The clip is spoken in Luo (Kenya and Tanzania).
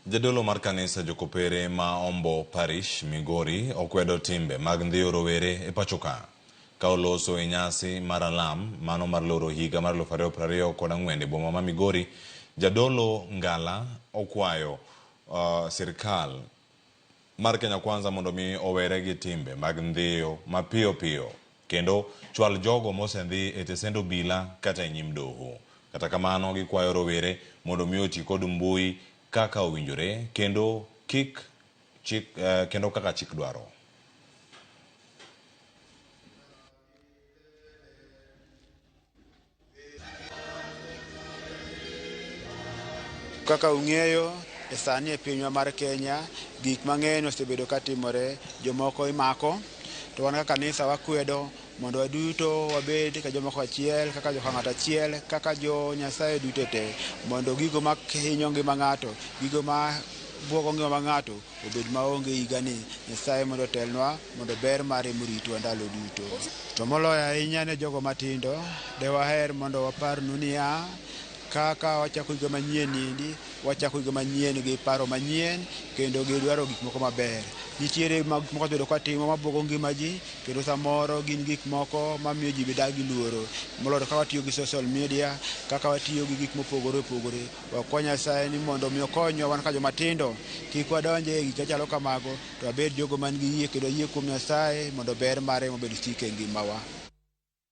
Jadolo mar kanisa Jokopere ma Ombo Parish, Migori okwedo timbe mag ndhiyo rowere e pachoka. Ka oloso e nyasi mar alam mano mar loro higa mar 2024 e boma ma Migori, Jadolo Ngala okwayo sirkal mar Kenya Kwanza mondo mi owere gi timbe mag ndhiyo mapiyo piyo kendo chwal jogo mosendhi e tesend obila kata e nyim doho. Kata kamano gikwayo rowere mondo mi oti kod mbui kaka owinjore kendo kik chik kendo kaka chik dwaro. Kaka ung'eyo, e sani e pinywa mar Kenya, gik mang'eny osebedo ka timore, jomoko imako, to wan kaka kanisa wakwedo mondo waduto wabed ka jomoko achiel, kaka joka ng'ato achiel, kaka jo Nyasaye duto te, mondo gigo ma hinyo ngima ng'ato, gigo ma buogo ngima mar ng'ato obed maonge higani. Nyasaye mondo otelnwa, mondo ber mare moritwa ndalo duto. To moloyo ahinya ne jogo matindo, de waher mondo waparnu niya, kaka wachako higa manyien niendi, wachako higa manyien gi paro manyien kendo gi dwaro gik moko maber. Nitiere gik moko wasebedo kwatimo mabuogo ngima ji kendo samoro gin gik moko mamiyo ji be dak gi luoro. Moloyo kaka watiyo gi social media, kaka watiyo gi gik mopogore opogore. Wakwa Nyasaye ni mondo omi okonywa wan kaka joma tindo kik wadonj e gik machalo kamago to wabed jogo man gi yie kendo yie kuom Nyasaye mondo ber mare obed sik e ngimawa.